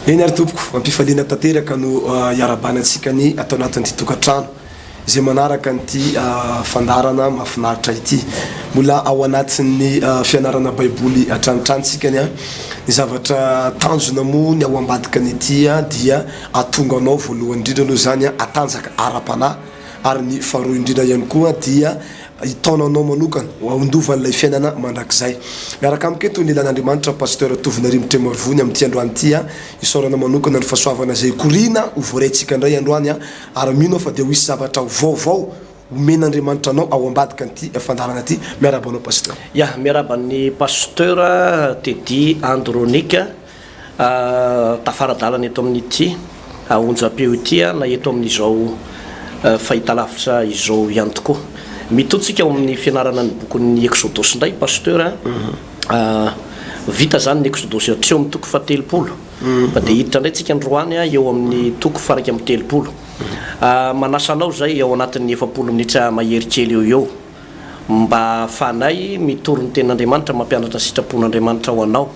Eny ary tompoko, am-pifaliana tanteraka no iarahabana antsika ny ato anatin'ity tokantrano izay manaraka an'ity fandaharana mahafinaritra ity. Mbola ao anatin'ny fianarana baiboly hatranitrany tsika ny Ny zavatra tanjona moa ny ao ambadikan'ity dia ahatonga anao voalohany indrindra aloha izany hatanjaka ara-panahy ary ny faharoa indrindra ihany koa dia hitaona anao manokana ho handova an'ilay fiainana mandrakizay. Miaraka amiko eto ny lehilahin'Andriamanitra Pasteur Tovonarimo Tremarovony amin'ity androany ity a, isaorana manokana ny fahasoavana izay hikoriana ho voaraintsika indray androany a, ary mino aho fa dia ho hisy zavatra vaovao omen'Andriamanitra anao ao ambadika an'ity fandaharana ity. Miarahaba anao Pasteur. Ya, miarahaba an'i Pasteur Teddy Andronic. Tafara-dalana eto amin'ity onjam-peo ity na eto amin'izao fahitalavitra izao ihany tokoa. Mitohy tsika ao amin'ny fianarana ny bokin'ny Eksodosy indray Pasteur a. Vita izany ny Eksodosy hatreo amin'ny toko fahatelopolo fa dia hiditra indray tsika androany eo amin'ny toko faha-31. Manasa anao izay ao anatin'ny 40 minitra mahery kely eo eo mba hahafahanay mitory ny tenin'Andriamanitra, mampianatra ny sitrapon'Andriamanitra ho anao.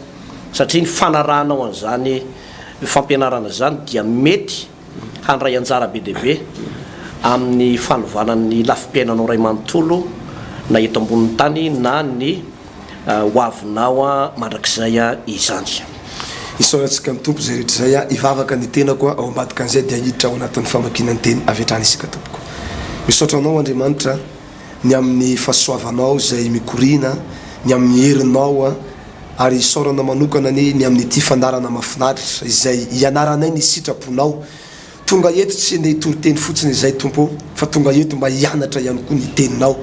Satria ny fanarahanao an'izany fampianarana izany dia mety handray anjara be dia be amin'ny fanovana ny lafim-piainanao iray manontolo na eto ambonin'ny tany na ny hoavinao mandrakizay izany. Isaorantsika ny Tompo izay rehetra izay. Hivavaka ny tenako ao ambadikan'izay dia hiditra ao anatin'ny famakiana ny teny avy hatrany isika tompoko. Misaotra Anao Andriamanitra ny amin'ny fahasoavanao izay mikoriana, ny amin'ny herinao ary isaorana manokana anie ny amin'ity fandaharana mahafinaritra izay ianaranay ny sitraponao. Tonga eto tsy handeha hitory teny fotsiny izay Tompo ô, fa tonga eto mba hianatra ihany koa ny teninao.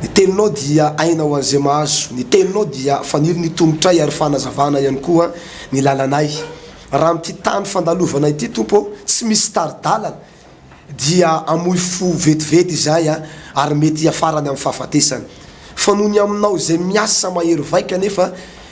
Ny teninao dia aina ho an'izay mahazo, ny teninao dia fanilo ny tongotray ary fanazavana ihany koa ny lalanay. Raha amin'ity tany fandalovana ity Tompo ô, tsy misy tari-dalana, dia hamoy fo vetivety izahay ary mety hiafarany amin'ny fahafatesana. Fa noho ny aminao izay miasa mahery vaika anefa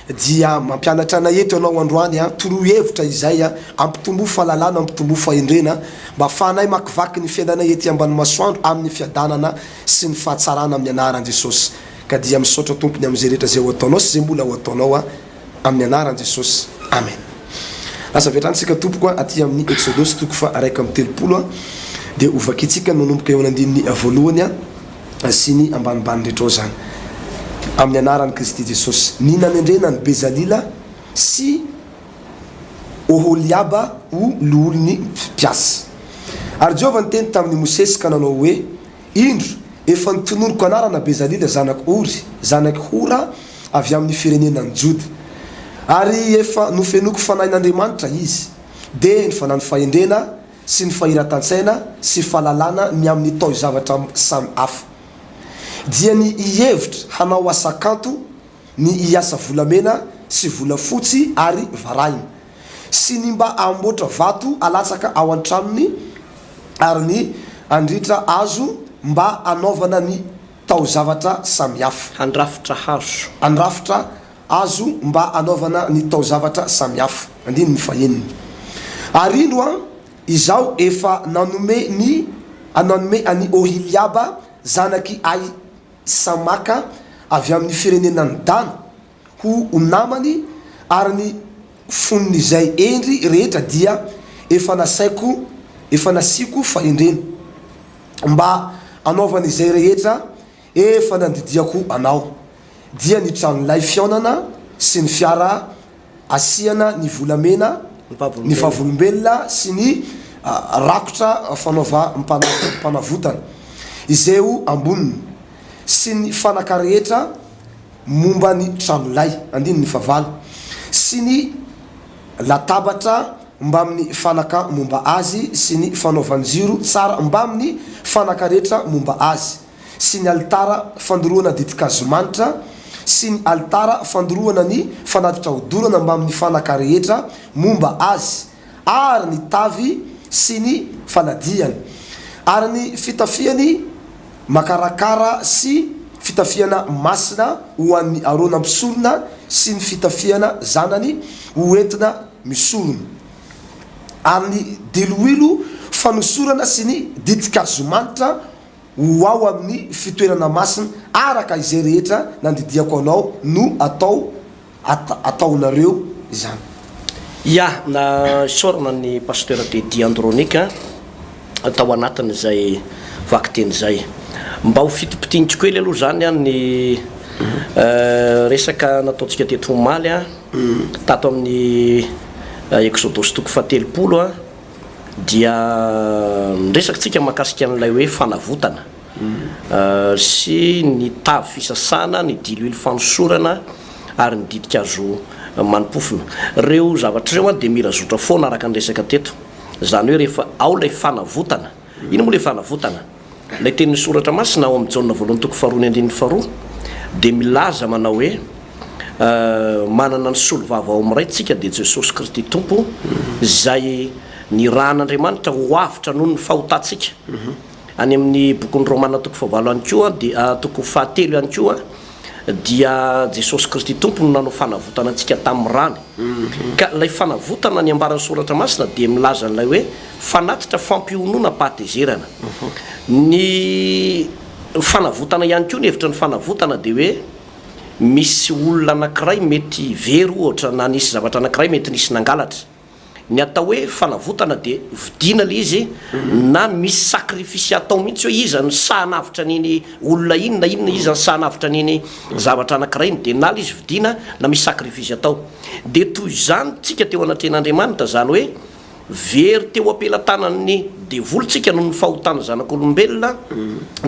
dia mampianatra anay eto ianao androany, toroy hevitra izay, ampitomboa fahalalana, ampitomboa fahendrena mba afahanay makivaky ny fiainanay ety ambany masoandro amin'ny fiadanana sy ny fahatsarana amin'ny anaran'i Jesosy. Ka dia misaotra Tompo ny amin'izay rehetra izay ho ataonao sy izay mbola ho ataonao. Amin'ny anaran'i Jesosy. Amen. Lasa avy hatrany tsika tompoko a, aty amin'ny Eksodosy toko faha 31 a, dia ho vakintsika ny manomboka eo an'andininy voalohany a, sy ny ambanimbany rehetra ao izany. Amin'ny anaran'i Kristy Jesosy. Ny nanendrena an'i Bezalila sy Oholiaba ho loholon'ny mpiasa. Ary Jehovah niteny tamin'i Mosesy ka nanao hoe, Indro, efa notononiko anarana Bezalila zanak'i Ory, zanak'i Hora, avy amin'ny firenena an'i Joda. Ary efa nofenoiko fanahin'Andriamanitra izy, dia ny fanahin'ny fahendrena sy ny fahiratan-tsaina sy fahalalana ny amin'ny taozavatra samy hafa, dia ny hihevitra hanao asa kanto, ny hiasa volamena sy volafotsy ary varahina, sy ny mba hamboatra vato alatsaka ao an-tranony ary ny handritra hazo mba hanaovana ny taozavatra samihafa. Handrafitra hazo. Handrafitra hazo mba hanaovana ny taozavatra samihafa. Andininy fahenina. Ary indro an, Izaho efa nanome ny nanome an'i Ohiliaba zanak'i Ahi. Samaka avy amin'ny firenena an'i Dana ho namany ary ny fon'izay hendry rehetra dia efa nasaiko efa nasiako fahendrena mba hanaovany izay rehetra efa nandidiako anao, dia ny tranolay fihaonana sy ny fiara asiana ny volamena, ny vavolombelona sy ny rakotra fanaovam-panavotana, izay ho amboniny, sy ny fanaka rehetra momba ny tranolay, andininy fahavalo, sy ny latabatra mbamin'ny fanaka momba azy sy ny fanaovan-jiro tsara mbamin'ny fanaka rehetra momba azy. sy ny alitara fandoroana ditin-kazo manitra, sy ny alitara fandoroana ny fanatitra hodorana mbamin'ny fanaka rehetra momba azy, ary ny tavy sy ny faladiany, ary ny fitafiany makarakara sy fitafiana masina ho an'i Arona mpisorona sy ny fitafiana zanany ho entina misorona, ary ny diloilo fanosorana sy ny ditin-kazo manitra ho ao amin'ny fitoerana masina araka izay rehetra nandidiako anao no atao ataonareo izany. Ya, isaorana ny Pasteur Teddy Andronic tao anatin'izay vakiteny izay. Mba ho fitopitianiko kely aloha izany ny resaka nataontsika teto omaly tato amin'ny Eksodosy toko fahatelopolo dia niresaka tsika mahakasika an'ilay hoe fanavotana sy ny tavy fisasana, ny diloilo fanosorana ary ny ditin-kazo manimpofona. Ireo zavatra ireo dia mila zotra foana araka ny resaka teto. Izany hoe rehefa ao ilay fanavotana. Inona moa ilay fanavotana? Ilay tenin'ny Soratra Masina ao amin'ny Jaona voalohany toko faharoa ny andininy faharoa dia milaza manao hoe, Manana ny solovava ao amin'ny Ray tsika dia Jesosy Kristy Tompo izay nirahan'Andriamanitra ho avotra noho ny fahotantsika. Any amin'ny bokin'ny Romana toko fahavalo ihany koa dia toko fahatelo ihany koa dia Jesosy Kristy Tompo no nanao fanavotana antsika tamin'ny rany. Ka ilay fanavotana ny ambaran'ny Soratra Masina dia milaza an'ilay hoe fanatitra fampiononam-pahatezerana. Ny fanavotana ihany koa, ny hevitry ny fanavotana dia hoe misy olona anankiray mety very ohatra na nisy zavatra anankiray mety nisy nangalatra. Ny atao hoe fanavotana dia vidiana ilay izy na misy sacrifice atao mihitsy hoe iza no sahy hanavotra an'iny olona iny na inona iza no sahy hanavotra an'iny zavatra anankiray iny dia na ilay izy vidiana na misy sacrifice atao. Dia toy izany tsika teo anatrehan'Andriamanitra izany hoe very teo am-pelatanan'ny devoly tsika noho ny fahotan'ny zanak'olombelona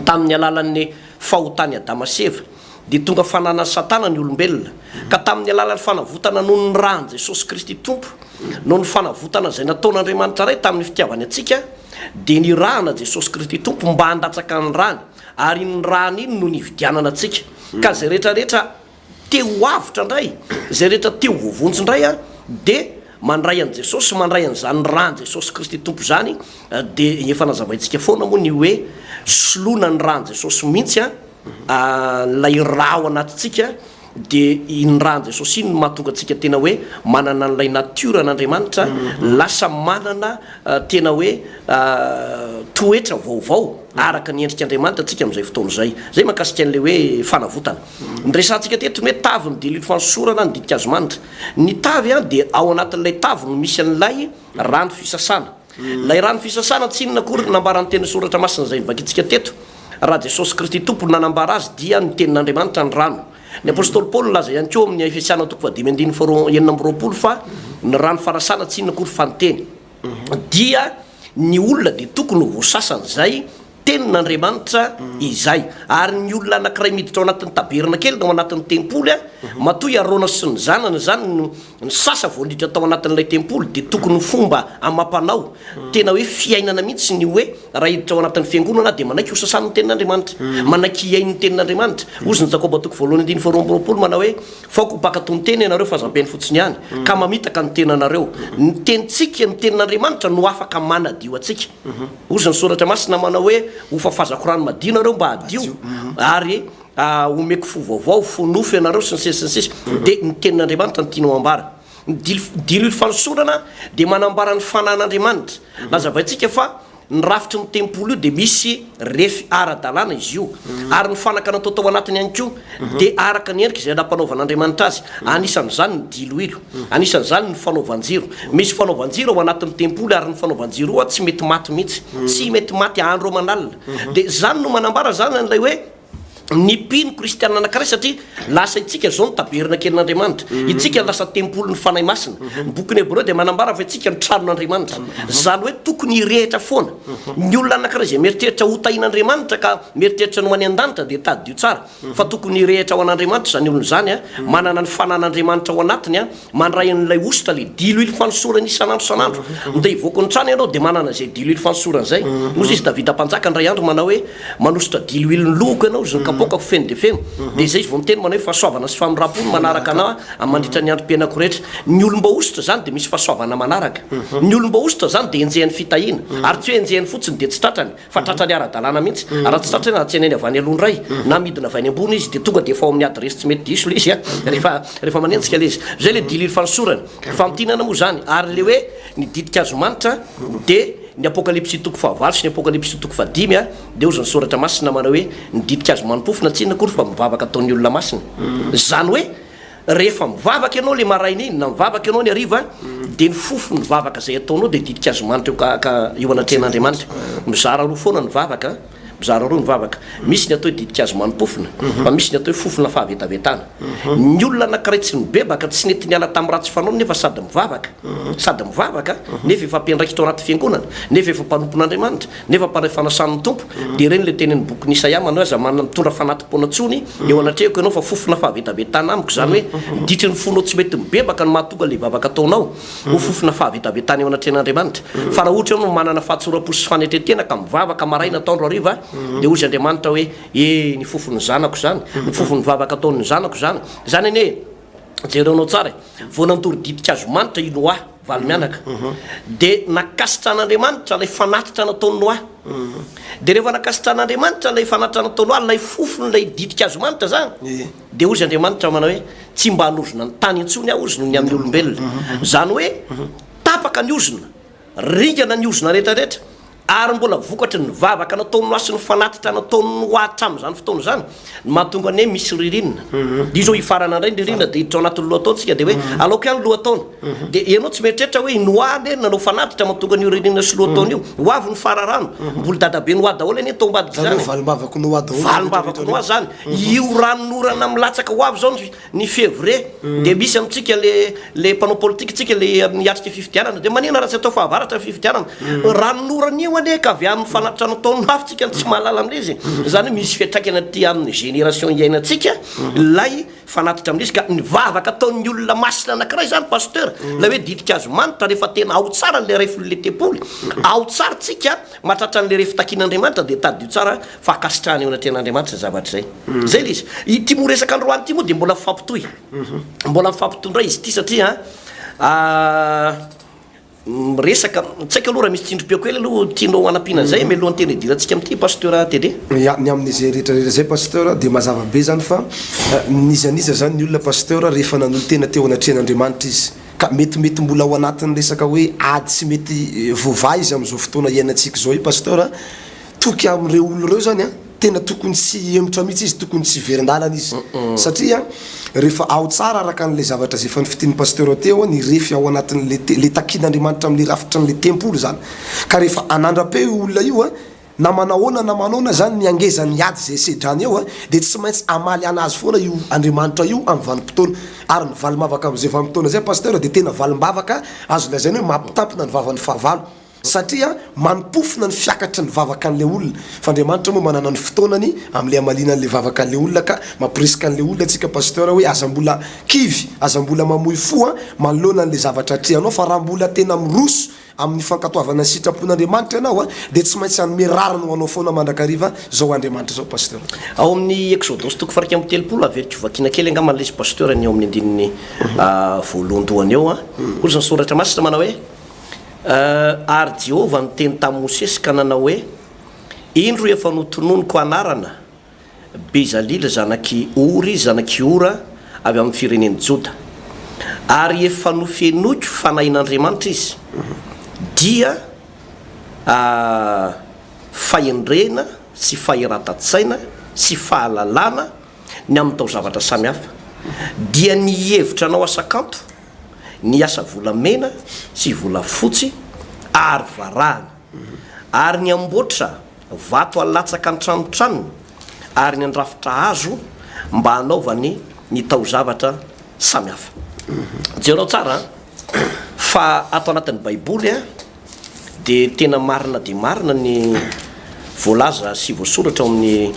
tamin'ny alalan'ny fahotan'i Adama sy Eva. dia tonga fananan'i Satana ny olombelona, ka tamin'ny alalan'ny fanavotana noho ny ran'i Jesosy Kristy Tompo, noho ny fanavotana izay nataon'Andriamanitra Ray tamin'ny fitiavany antsika, dia nirahana Jesosy Kristy Tompo mba handatsaka ny rany, ary iny rany iny no nividianana antsika. Ka izay rehetra rehetra te ho avotra indray, izay rehetra te ho voavonjy indray dia mandray an'i Jesosy, mandray an'izany ran'i Jesosy Kristy Tompo izany, dia efa nazavaintsika foana moa ny hoe soloina ny ran'i Jesosy mihitsy an, Ilay rà ao anatintsika dia iny ràn'i Jesosy iny no mahatonga antsika tena hoe manana an'ilay natiora an'Andriamanitra, lasa manana tena hoe toetra vaovao araka ny endrik'Andriamanitra antsika amin'izay fotoana izay. Izay mahakasika an'ilay hoe fanavotana. Ny resahantsika teto ny hoe tavy ny diloilo fanosorana ny ditin-kazo manitra. Ny tavy dia ao anatin'ilay tavy no misy an'ilay rano fisasana. Ilay rano fisasana tsy inona akory ny nambaran'ny tenin'ny Soratra Masina izay novakintsika teto. Raha Jesosy Kristy Tompo no nanambara azy dia ny tenin'Andriamanitra ny rano. Ny Apostoly Paoly nilaza ihany koa ao amin'ny Efesiana toko fahadimy andininy faharoa 26 fa ny rano fanasana tsy inona akory fa ny teny. Dia ny olona dia tokony ho voasasan'izay tenin'Andriamanitra izay. Ary ny olona anankiray miditra ao anatin'ny tabernakely na ao anatin'ny tempoly, matoa i Arona sy ny zanany izany no Ny sasa vao niditra tao anatin'ilay tempoly dia tokony ho fomba amam-panao, tena hoe fiainana mihitsy ny hoe raha hiditra ao anatin'ny fiangonana aho dia manaiky hosasan'ny tenin'Andriamanitra, manaiky hihaino ny tenin'Andriamanitra. Hozy ny Jakoba toko voalohany andininy faharoa 22 manao hoe, Fa aoka ho mpankatò ny teny ianareo fa aza be ny fotsiny ihany, ka mamitaka ny tenanareo. Ny tenintsika, ny tenin'Andriamanitra no afaka manadio antsika. Hozy ny Soratra Masina manao hoe, Hofafazako rano madio nareo mba hadio, ary. Omeko fo vaovao, fo nofo ianareo, sy ny sisa sy ny sisa. Dia ny tenin'Andriamanitra no tiany ho ambara. Ny diloilo fanosorana dia manambara ny fanan'Andriamanitra. Nazavaintsika fa ny rafitry ny tempoly io dia misy refy ara-dalàna izy io. Ary ny fanaka natao tao anatiny ihany koa dia araka ny endrika izay nampanaovan'Andriamanitra azy. Anisan'izany ny diloilo. Anisan'izany ny fanaovan-jiro. Misy fanaovan-jiro ao anatin'ny tempoly ary ny fanaovan-jiro io tsy mety maty mihitsy. Tsy mety maty andro aman'alina. Dia izany no manambara izany an'ilay hoe ny mpino kristiana anankiray satria lasa itsika izao ny tabernakelin'Andriamanitra. Itsika lasa tempolin'ny Fanahy Masina. Ny bokin'ny Hebreo dia manambara fa itsika ny tranon'Andriamanitra. Izany hoe tokony hirehitra foana. Ny olona anankiray izay mieritreritra ho tahin'Andriamanitra ka mieritreritra ny ho any an-danitra dia tadidio tsara fa tokony hirehitra ho an'Andriamanitra izany olona izany, manana ny fanan'Andriamanitra ao anatiny, Mandray an'ilay hosotra, ilay diloilo fanosorana isan'andro isan'andro. Ndeha hivoaka ny trano ianao dia manana izay diloilo fanosorana izay. Hoy izy Davida mpanjaka indray andro manao hoe, Manosotra diloilo ny lohako ianao, izy ny kapoakako feno dia feno. Dia izay izy vao niteny manao hoe, Fahasoavana sy famindram-po no manaraka anà mandritra ny androm-piainako rehetra. Ny olom-boahosotra izany dia misy fahasoavana manaraka. Ny olom-boahosotra izany dia enjehan'ny fitahiana. Ary tsy hoe enjehiny fotsiny dia tsy tratrany. Fa tratrany ara-dalàna mihitsy. Raha tsy tratrany raha tsenainy avy any aloha indray, na midina avy any ambony izy dia tonga dia efa ao amin'ny adiresy tsy mety diso ilay izy an, rehefa rehefa manenjika ilay izy. Izay ilay dililo fanosorana. Famintinana moa izany. Ary ilay hoe ny ditin-kazo manitra dia ny Apokalypsy toko fahavalo sy ny Apokalypsy toko fahadimy an, dia hozy ny soratra masina manao hoe ny ditin-kazo manim-pofona tsy inona akory fa mivavaka ataon'ny olona masina. Izany hoe rehefa mivavaka ianao ilay maraina iny na mivavaka ianao ny hariva. dia ny fofon'ny vavaka izay ataonao dia ditin-kazo manitra eo ka ka eo anatrehan'Andriamanitra. Mizara roa foana ny vavaka an. Mizara roa ny vavaka. Misy ny atao hoe ditin-kazo mani-pofona, fa misy ny atao hoe fofona fahavetavetana. Ny olona anankiray tsy nibebaka, tsy nety niala tamin'ny ratsy fanaony nefa sady mivavaka, sady mivavaka, nefa efa mpiandraikitra ao anaty fiangonana, nefa efa mpanompon'Andriamanitra, nefa mpandray fanasan'ny Tompo, dia ireny ilay tenin'ny bokin'i Isaia manao hoe aza manana mitondra fanati-poana intsony eo anatrehako ianao fa fofona fahavetavetana amiko, izany hoe ny ditry ny fonao tsy mety mibebaka no mahatonga ilay vavaka ataonao ho fofona fahavetavetana eo anatrehan'Andriamanitra. Fa raha ohatra ianao manana fahatsoram-po sy fanetren-tena ka mivavaka maraina atoandro hariva dia hozy Andriamanitra hoe e ny fofon'ny zanako izany, ny fofon'ny vavaka ataon'ny zanako izany. Izany anie e! Jereonao tsara e! Vao nandoro ditin-kazo manitra i Noa, valo mianaka, dia nankasitrahan'Andriamanitra ilay fanatitra nataon'i Noa. Dia rehefa nankasitrahan'Andriamanitra ilay fanatitra nataon'i Noa, ilay fofon'ilay ditin-kazo manitra izany, dia hozy Andriamanitra manao hoe, Tsy mba hanozona ny tany intsony aho, hozy, noho ny amin'ny olombelona. Izany hoe, tapaka ny ozona. Ringana ny ozona rehetra rehetra, ary mbola vokatry ny vavaka nataon'i Noa sy ny fanatitra nataon'i Noa hatramin'izany fotoana izany no mahatonga ny hoe misy ririnina. Dia izao hifarana indray ny ririnina dia hiditra ao anatin'ny lohataona-tsika dia hoe aleoko ihany lohataona. Dia ianao tsy mieritreritra hoe i Noa anie nanao fanatitra mahatonga an'io ririnina sy lohataona io. Ho avy ny fararano. Mbola dadabe Noa daholo anie tao ambadik'izany e. Valim-bavak'i Noa daholo. Valim-bavak'i Noa izany. Io ranonorana milatsaka ho avy izao ny Ny février dia misy amintsika le le mpanao politika tsika le hiatrika fifidianana dia manina raha tsy atao fahavaratra ny fifidianana? Ranonorana io anie ka avy amin'ny fanatitra nataon'ny hafa tsika no tsy mahalala amin'ilay izy e. Izany hoe misy fiantraikany aty amin'ny génération iainantsika ilay fanatitra amin'ilay izy ka ny vavaka ataon'ny olona masina anankiray izany pasteur ilay hoe ditin-kazo manitra rehefa tena ao tsara ilay refin'ilay tempoly ao tsara tsika mahatratra an'ilay refy takian'Andriamanitra dia tadidio tsara fa ankasitrahana eo anatrehan'Andriamanitra izay zavatra izay. Izay ilay izy. Ity moa resaka androany ity moa dia mbola mifampitohy. Mbola mifampitondra izy ity satria miresaka, tsy haiko aloha raha misy tsindrim-peo kely aloha tianao hanampiana an'izay mialohan'ny tena hidirantsika amin'ity Pasteur TD. Ya, ny amin'izay rehetra rehetra izay Pasteur dia mazava be izany fa n'iza n'iza izany ny olona Pasteur rehefa nanolo-tena teo anatrehan'Andriamanitra izy ka metimety mbola ao anatin'ny resaka hoe ady tsy mety voavaha izy amin'izao fotoana iainantsika izao i Pasteur Toky amin'ireo olona ireo zany an, tena tokony tsy hihemotra mihitsy izy, tokony tsy hiverin-dalana izy. Satria rehefa ao tsara araka an'ilay zavatra izay efa nofintinin'ny Pasteur teo ny refy ao anatin'ilay te, ilay takian'Andriamanitra amin'ilay rafitran'ilay tempoly izany. Ka rehefa hanandra-peo io olona io an, na manahoana na manaona izany ny hangezan'ny ady izay sedrany eo an, dia tsy maintsy hamaly an'azy foana io Andriamanitra io amin'ny vanim-potoana. Ary ny valim-bavaka amin'izay vanim-potoana izay Pasteur dia tena valim-bavaka azo lazaina hoe mampitampina ny vavan'ny fahavalo. Satria manimpofona ny fiakatry ny vavaka an'ilay olona, fa Andriamanitra moa manana ny fotoanany amin'ilay hamaliana an'ilay vavaka an'ilay olona ka mampirisika an'ilay olona tsika Pasteur hoe aza mbola kivy, aza mbola mamoy fo an, manoloana an'ilay zavatra atrehanao fa raha mbola tena miroso amin'ny fankatoavana ny sitrapon'Andriamanitra ianao an, dia tsy maintsy hanome rariny ho anao foana mandrakariva izao Andriamanitra izao Pasteur. Ao amin'ny Eksodosy toko faha 31, averiko vakiana kely angamba ilay izy Pasteur ny ao amin'ny andininy voalohandohany eo an, hoy ny soratra masina manao hoe, Ary Jehovah niteny tamin'i Mosesy ka nanao hoe, Indro efa notononiko anarana Bezalila zanak'i Ory zanak'i Hora avy amin'ny firenen'i Joda, ary efa nofenoiko fanahin'Andriamanitra izy, dia fahendrena sy fahiratan-tsaina sy fahalalana ny amin'ny taozavatra samihafa, dia ny hihevitra anao asa kanto, ny asa volamena sy volafotsy ary varahana, ary ny hamboatra vato alatsaka an-tranotranony, ary ny handrafitra hazo mba hanaovany ny taozavatra samihafa. Jereo tsara an, fa ato anatin'ny Baiboly an, Dia tena marina dia marina ny voalaza sy voasoratra ao amin'ny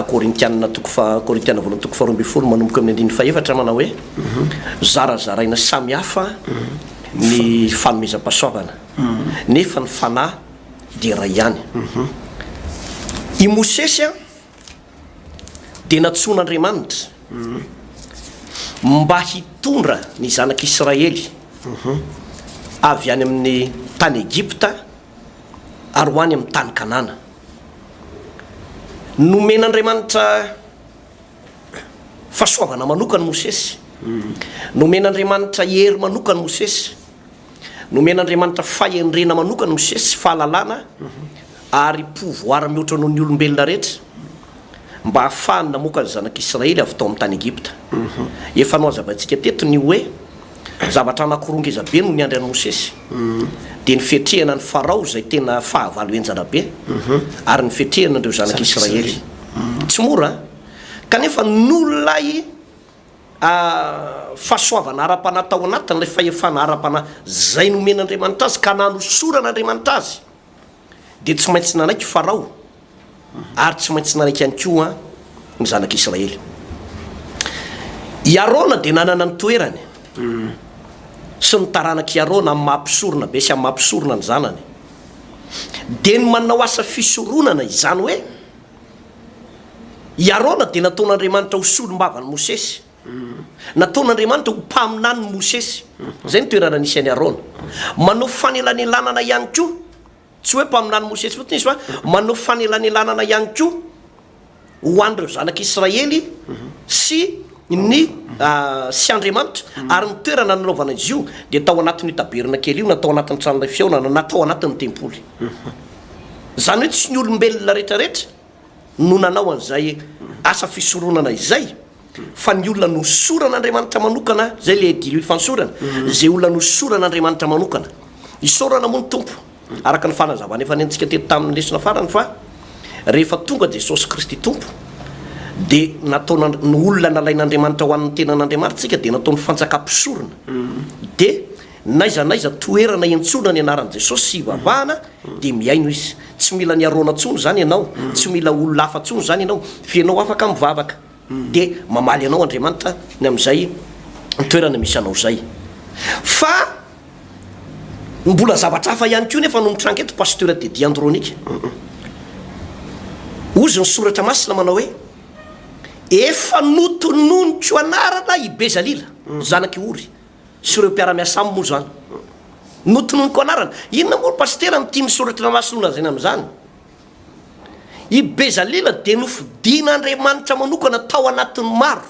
Korintiana toko faha Korintiana voalohany toko faharoa ambin'ny folo manomboka amin'ny andininy fahefatra manao hoe zarazaraina samy hafa ny fanomezam-pahasoavana nefa ny fanahy dia iray ihany. I Mosesy an dia nantsoin'Andriamanitra mba hitondra ny zanak'Israely avy any amin'ny tany Egypta ary ho any amin'ny tany Kanana. Nomen'Andriamanitra fahasoavana manokana Mosesy. Nomen'Andriamanitra hery manokana Mosesy. Nomen'Andriamanitra fahendrena manokana Mosesy sy fahalalana ary pouvoir mihoatra noho ny olombelona rehetra mba hahafahany namoaka ny zanak'Israely avy tao amin'ny tany Egypta. Efa nohazavaintsika teto ny hoe. Zavatra anankiroa ngeza be no niandry an'i Mosesy, dia ny fiatrehana an'i Farao izay tena fahavalo henjana be, ary ny fiatrehana an'ireo zanak'Israely. Tsy mora an! Kanefa noho ilay fahasoavana ara-panahy tao anatiny, ilay fahefana ara-panahy izay nomen'Andriamanitra azy ka nanosoran'Andriamanitra azy, dia tsy maintsy nanaiky Farao ary tsy maintsy nanaiky ihany koa ny zanak'Israely. I Arona dia nanana ny toerany sy ny taranak'i Arona amin'ny maha mpisorona be sy amin'ny maha mpisorona ny zanany. Dia ny manao asa fisoronana, izany hoe i Arona dia nataon'Andriamanitra ho solombavan'i Mosesy. Nataon'Andriamanitra ho mpaminanin'i Mosesy. Izay no toerana nisy an'i Arona. Manao fanelanelanana ihany koa, tsy hoe mpaminany Mosesy fotsiny izy fa manao fanelanelanana ihany koa ho an'ireo zanak'Israely sy ny sy Andriamanitra. Ary ny toerana nanaovana izy io dia tao anatin'io tabernakely io na tao anatin'ny tranolay fihaonana na tao anatin'ny tempoly. Izany hoe tsy ny olombelona rehetrarehetra no nanao an'izay asa fisoronana izay, fa ny olona nosoran'Andriamanitra manokana, izay ilay dilo ifansorana, izay olona nosoran'Andriamanitra manokana. Isaorana moa ny Tompo, araka ny fanazavana efa nentintsika teto tamin'ny lesona farany fa rehefa tonga Jesosy Kristy Tompo dia nataon'Andr-, ny olona nalain'Andriamanitra ho an'ny tenan'Andriamanitra isika dia nataony fanjakam-pisorona, dia N'aiza n'aiza toerana iantsoana ny anaran'i Jesosy sy ivavahana dia mihaino Izy. Tsy mila an'i Arona intsony izany ianao, tsy mila olona hafa intsony izany ianao, fa ianao afaka mivavaka dia mamaly anao Andriamanitra ny amin'izay toerana misy anao izay. Fa mbola zavatra hafa ihany koa nefa no mitranga eto Pasteur Teddy Andronika. Hozy ny soratra masina manao hoe, Efa notononiko anarana i Bezalila, zanak'i Ory. sy ireo mpiara-miasa aminy moa izany. Notononiko anarana. Inona moa ry pasitera no tian'ny soratra masina holazaina amin'izany? I Bezalila dia nofidin'Andriamanitra manokana tao anatin'ny maro.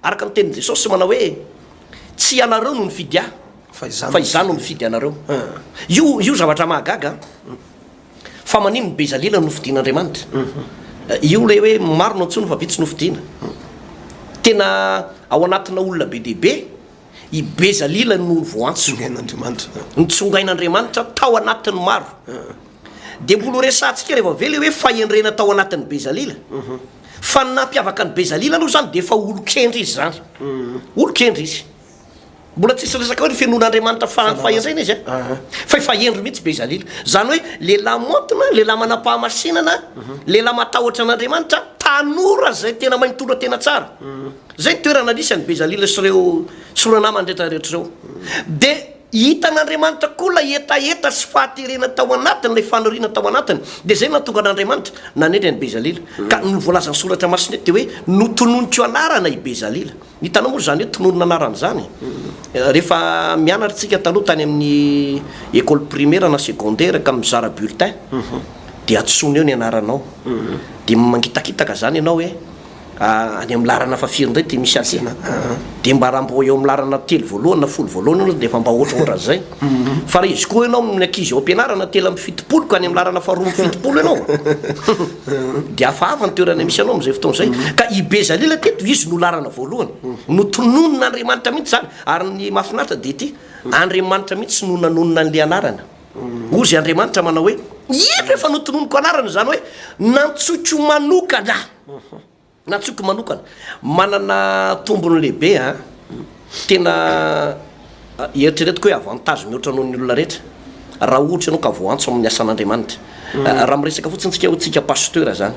Araka ny tenin'i Jesosy manao hoe, Tsy ianareo no nifidy ahy, fa izaho no nifidy anareo. Io, io zavatra mahagaga an! Fa maninona i Bezalila no nofidin'Andriamanitra? Io ilay hoe maro no antsoina fa vitsy no fidina. Tena ao anatina olona be dia be, i Bezalila no voantso. Nitsongain'Andriamanitra. Nitsongain'Andriamanitra tao anatin'ny maro. Dia mbola horesahantsika rehefa avy eo ilay hoe fahendrena tao anatin'i Bezalila. Fa ny nampiavaka an'i Bezalila aloha izany dia efa olon-kendry izy izany. Olon-kendry izy. Mbola tsisy resaka hoe ny finoan'Andriamanitra fa fahendrena izy a! Fa efa hendry mihitsy Bezalila. Izany hoe lehilahy maontina, lehilahy manam-pahamasinana, lehilahy matahotra an'Andriamanitra, tanora izay tena mahay mitondra tena tsara. Izay ny toerana nisy an'i Bezalila sy ireo sy ireo namany rehetra rehetra ireo. Dia hitan'Andriamanitra koa ilay hetaheta sy fahaterena tao anatiny, ilay faniriana tao anatiny. Dia izay no nahatonga an'Andriamanitra nanendry an'i Bezalila. Ka ny voalazan'ny soratra masina eto dia hoe notononiko anarana i Bezalila. Hitanao moa izany hoe tononina anarana izany? Rehefa mianatra isika taloha tany amin'ny école primaire na secondaire ka mizara bulletin dia antsoina eo ny anaranao. Dia mangitakitaka izany ianao hoe any amin'ny laharana fahafiry indray ity misy ahy ity? Dia mba raha mbô eo amin'ny laharana telo voalohany na folo voalohany ianao dia efa mba ohatraohatran'izay. Fa raha izy koa ianao amin'ny ankizy eo am-pianarana 73 ka any amin'ny laharana faharoa 72 ianao dia hafahafa ny toerana misy anao amin'izay fotoana izay. Ka i Bezalila teto, izy no laharana voalohany. Notononin'Andriamanitra mihitsy izany. Ary ny mahafinaritra dia ity, Andriamanitra mihitsy no nanonona an'ilay anarana. Hozy Andriamanitra manao hoe, Indro efa notononiko anarana, izany hoe nantsoiko manokana. Nantsoiko manokana. Manana tombony lehibe an! Tena eritreretiko hoe avantage mihoatra noho ny olona rehetra raha ohatra ianao ka voantso amin'ny asan'Andriamanitra. Raha miresaka fotsiny tsika hoe tsika pasteur zany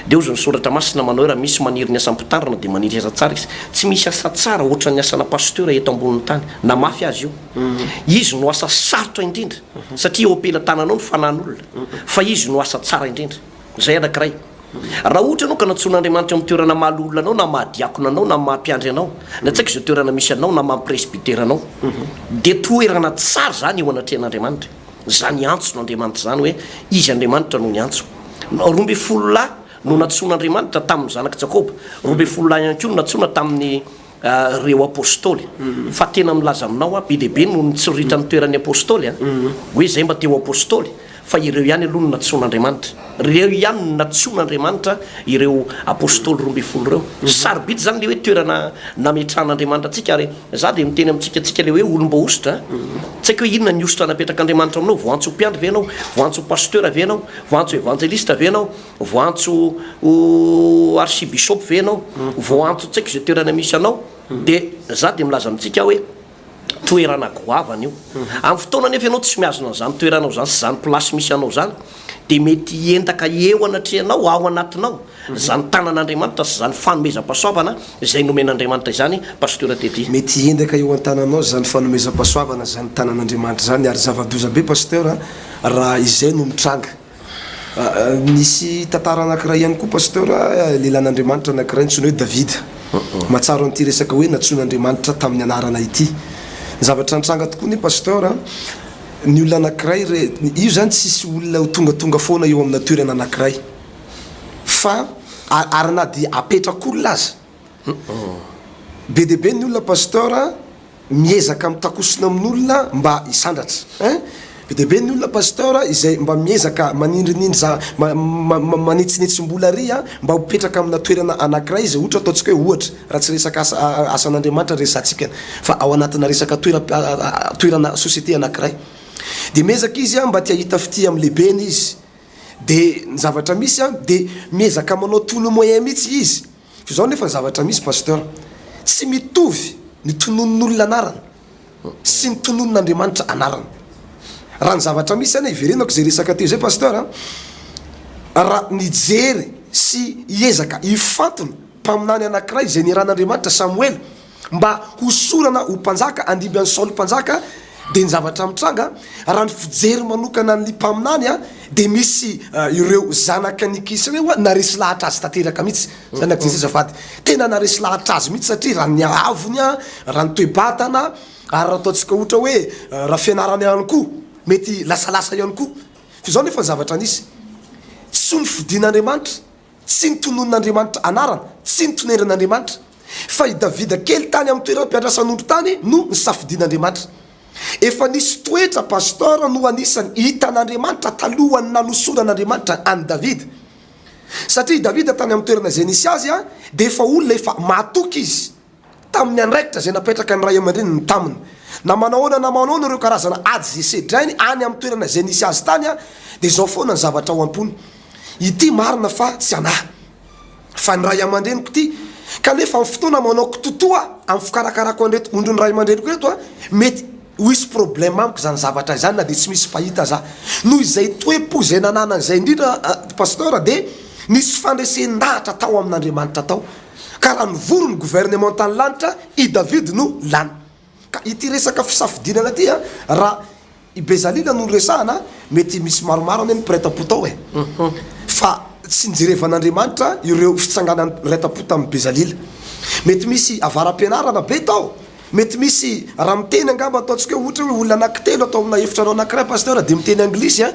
dia hozy ny soratra masina manao hoe raha misy maniry ny asam-pitarina dia maniry asa tsara izy. Tsy misy asa tsara ohatran'ny asana pasteur eto ambonin'ny tany na mafy aza io. Izy no asa sarotra indrindra satria eo am-pelatananao ny fanahin'olona fa izy no asa tsara indrindra. Izay anankiray. Raha ohatra ianao ka nantsoin'Andriamanitra eo amin'ny toerana maha loholona anao na maha diakona anao na maha mpiandry anao, na tsy haiko izay toerana misy anao na maha presbytera anao, dia toerana tsara izany eo anatrehan'Andriamanitra. Izany antson'Andriamanitra izany hoe Izy Andriamanitra no niantso. 12 lahy no nantsoin'Andriamanitra tamin'ny zanak'i Jakoba, 12 lahy ihany koa no nantsoina tamin'ny ireo Apostoly. Fa tena milaza aminao aho, be dia be no nitsiroritra ny toeran'ny Apostoly an, hoe izay mba te ho Apostoly. Fa ireo ihany aloha no nantsoin'Andriamanitra. Ireo ihany no nantsoin'Andriamanitra, ireo Apostoly 12 ireo. Sarobidy izany ilay hoe toerana nametrahan'Andriamanitra antsika, ary izaho dia miteny amintsika antsika ilay hoe olom-boahosotra. Tsy haiko hoe inona ny hosotra napetrak'Andriamanitra aminao, voantso ho mpiandry ve ianao, voantso ho pasteur ve ianao, voantso evanjelista ve ianao, voantso ho archibishop ve ianao, voantso tsy haiko izay toerana misy anao, dia izaho dia milaza amintsika hoe, toerana goavana io. Amin'ny fotoana anefa ianao tsy mihazona an'izany toeranao izany sy izany place misy anao izany dia mety hiendaka eo anatrehanao, ao anatinao, izany tanan'Andriamanitra sy izany fanomezam-pahasoavana izay nomen'Andriamanitra izany Pasteur Teddy. Mety hiendaka eo an-tananao izany fanomezam-pahasoavana izany tanan'Andriamanitra izany ary zava-doza be Pasteur raha izay no mitranga. Nisy tantara anankiray ihany koa Pasteur, lehilahin'Andriamanitra anankiray antsoina hoe Davida. Mahatsaro an'ity resaka hoe nantsoin'Andriamanitra tamin'ny anarana ity. Ny zavatra nitranga tokoa anie Pasteur, ny olona anankiray re, io izany tsisy olona ho tongatonga foana eo amina toerana anankiray. Fa ary na dia apetrak'olona aza. Be dia be ny olona Pasteur miezaka mitakosona amin'olona mba hisandratra hein! Be dia be ny olona Pasteur izay mba miezaka manindrinindry za manitsinitsim-bola ary an mba ho petraka amina toerana anakiray izay ohatra ataontsika hoe ohatra raha tsy resaka asa asan'Andriamanitra resatsika fa ao anatina resaka toera toerana société anakiray dia miezaka izy an mba te hahita fitia amin'ny lehibeny izy dia ny zavatra misy an dia miezaka manao tout le moyen mihitsy izy Fa izao nefa ny zavatra misy Pasteur, tsy mitovy ny tononon'olona anarana sy ny tononon'Andriamanitra anarana. Raha ny zavatra misy anie, iverenako izay resaka teo izay Pasteur a, raha nijery sy hiezaka hifantona mpaminany anankiray izay niarahan'Andriamanitra Samoela, mba hosorana ho mpanjaka handimby an'i Saoly mpanjaka, dia ny zavatra mitranga, raha ny fijery manokana ny mpaminany dia misy ireo zanaka ny Kisy ireo naresy lahatra azy tanteraka mihitsy, zanak'i Jese azafady, tena naresy lahatra azy mihitsy satria raha ny haavony, raha ny toe-batana, ary raha ataontsika ohatra hoe raha fianarana ihany koa, mety lasalasa ihany koa, fa izao nefa ny zavatra nisy, tsy nofidin'Andriamanitra. Tsy notononin'Andriamanitra anarana, tsy notoneran'Andriamanitra, fa i Davida kely tany amin'ny toeram-piandrasan'ondry tany no nisafidian'Andriamanitra. Efa nisy toetra pasteur no anisan'ny hitan'Andriamanitra talohan'ny nanosoran'Andriamanitra an'i Davida. Satria i Davida tany amin'ny toerana izay nisy azy dia efa olona efa mahatoky izy. tamin'ny andraikitra izay napetraka ny ray aman-dreniny taminy. Na manahoana na manahoana ireo karazana ady izay sedrainy any amin'ny toerana izay nisy azy tany, dia izao foana ny zavatra ao am-pony, Ity marina fa tsy an'ahy, fa ny ray aman-dreniko ity, kanefa amin'ny fotoana manao kitotoa amin'ny fikarakarako an'ireto ondrin'ny ray aman-dreniko ireto, mety ho hisy problème amiko izany zavatra izany na dia tsy misy mpahita aza. Noho izay toe-po izay nananany izay indrindra, Pasteur, dia nisy fandresen-dahatra tao amin'Andriamanitra tao. Ka raha nivory ny gouvernementan'ny lanitra, i David no lany. Ka ity resaka fisafidianana ity an, raha i Bezalila no noresahana, mety misy maromaro anie ny mpiray tampo tao e. Fa tsy nijerevan'Andriamanitra ireo fitsanganan'ny mpiray tampo tamin'i Bezalila. Mety misy avara-pianarana be tao, Mety misy raha miteny angamba ataontsika hoe ohatra hoe olona anankitelo atao amina efitrano anankiray pasteur dia miteny anglisy an,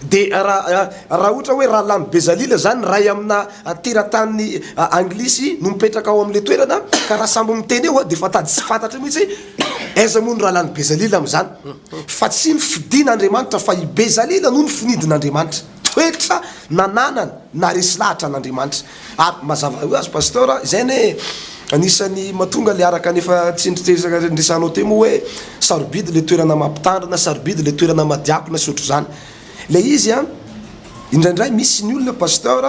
dia raha raha ohatra hoe raha lany Bezalila zany iray amina teratany anglisy no mipetraka ao amin'ilay toerana ka raha samby miteny eo dia efa tady tsy fantatra mihitsy hoe aiza moa no raha lany Bezalila amin'izany fa tsy nifidin'Andriamanitra fa i Bezalila no nofinidin'Andriamanitra. Toetra nananany naharesy lahatra an'Andriamanitra. Ary mazava ho azy Pasteur a, izay anie anisan'ny mahatonga le araka ny efa tsindritresaka niresahanao teo moa hoe sarobidy le toerana maha mpitandrina, sarobidy le toerana maha diakona sy ohatr'izany. Le izy an, indraindray misy ny olona Pasteur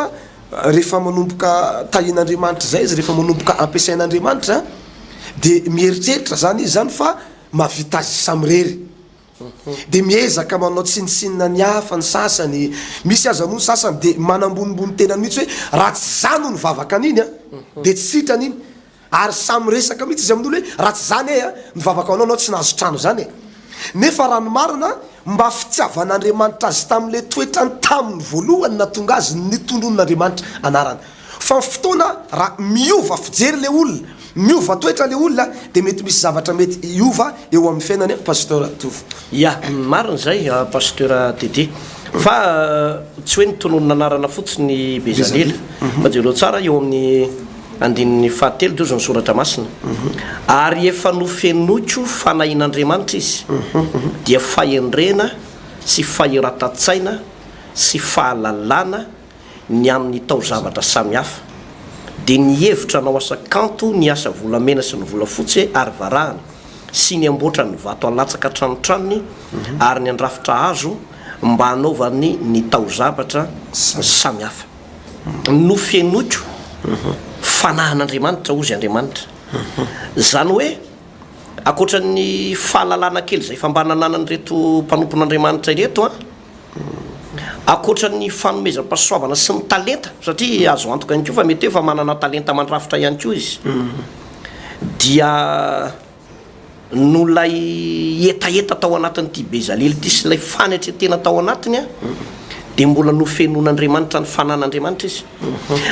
rehefa manomboka tahian'Andriamanitra izay izy, rehefa manomboka ampiasain'Andriamanitra dia mieritreritra zany izy zany fa mahavita azy samirery. Dia miezaka manao tsinontsinona ny hafa ny sasany, misy aza moa ny sasany dia manambonimbony tena mihitsy hoe raha tsy za no nivavaka an'iny an, dia tsy sitrana iny, ary samy miresaka mihitsy izy amin'olo hoe raha tsy za anie an, nivavaka ho anao anao tsy nahazo trano zany e! Nefa raha ny marina mba fitiavan'Andriamanitra azy tamin'ilay toetrany tamin'ny voalohany nahatonga azy nitondron'Andriamanitra anarana. Fa ny fotoana raha miova fijery le olona, miova toetra le olona dia mety misy zavatra mety hiova eo amin'ny fiainany Pasteur Tovo. Ya, marina izay Pasteur Teddy. Fa tsy hoe nitononina anarana fotsiny i Bezalila. Fa jereo tsara eo amin'ny andininy fahatelo dia hozy ny soratra masina. Ary efa nofenoiko fanahin'Andriamanitra izy, dia fahendrena. sy fahiratan-tsaina sy fahalalana ny amin'ny taozavatra samihafa, dia nihevitra hanao asa kanto ny asa volamena sy ny volafotsy ary varahana, sy ny hamboatra ny vato alatsaka an-tranotranony ary ny handrafitra hazo mba hanaovany ny taozavatra samihafa. Nofenoiko fanahin'Andriamanitra, hozy Andriamanitra. Izany hoe, ankoatra ny fahalalana kely izay efa mba nananan'ireto mpanompon'Andriamanitra ireto an, Ankoatra ny fanomezam-pahasoavana sy ny talenta, satria azo antoka ihany koa fa mety hoe efa manana talenta mandrafitra ihany koa izy, dia noho ilay hetaheta tao anatin'ity Bezalely ity sy ilay fanetren-tena tao anatiny, dia mbola nofenoin'Andriamanitra ny fanan'Andriamanitra izy.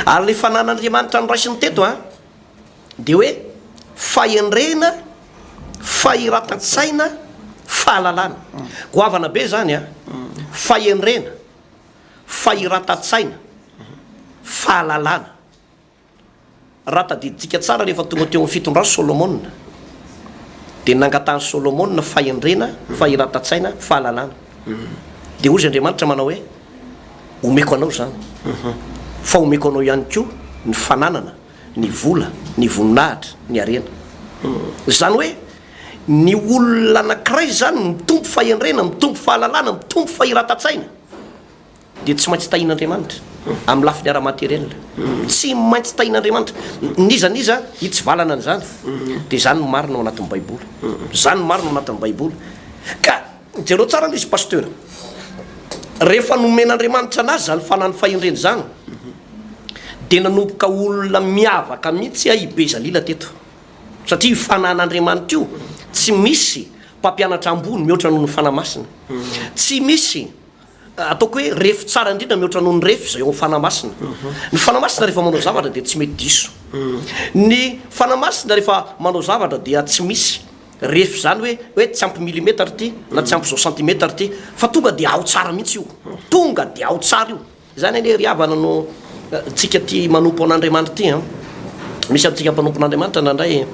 Ary ilay fanan'Andriamanitra noraisiny teto an, Dia hoe fahendrena, fahiratan-tsaina, fahalalana. Goavana be izany an! Fahendrena, fahiratan-tsaina, fahalalana. Raha tadidintsika tsara rehefa tonga teo amin'ny fitondran'i Solomona, dia nangatahan'i Solomona fahendrena, fahiratan-tsaina, fahalalana. Dia hozy Andriamanitra manao hoe, omeko anao izany, fa omeko anao ihany koa ny fananana, ny vola, ny voninahitra, ny harena. Izany hoe ny olona anankiray izany mitombo fahendrena, mitombo fahalalana, mitombo fahiratan-tsaina dia tsy maintsy tahian'Andriamanitra amin'ny lafiny ara-materiel. Tsy maintsy tahian'Andriamanitra. N'iza n'iza hitsivalana an'izany dia izany no marina ao anatin'ny Baiboly. Izany no marina ao anatin'ny Baiboly. Ka jereo tsara aloha izy Pasteur. Rehefa nomen'Andriamanitra anazy izany fanan'ny fahendrena izany, dia nanomboka olona miavaka mihitsy i Bezalila teto. Satria io fanan'Andriamanitra io, tsy misy mpampianatra ambony mihoatra noho ny Fanahy Masina. Tsy misy ataoko hoe refy tsara indrindra mihoatra noho ny refy izay ao amin'ny Fanahy Masina. Ny Fanahy Masina rehefa manao zavatra dia tsy mety diso. Ny Fanahy Masina rehefa manao zavatra dia tsy misy refy izany hoe hoe tsy ampy milimetatra ity na tsy ampy izao santimetatra ity fa tonga dia ao tsara mihitsy io. Tonga dia ao tsara io. Izany anie ry havana no tsika tia manompo an'Andriamanitra ity an! Misy amintsika mpanompon'Andriamanitra indraindray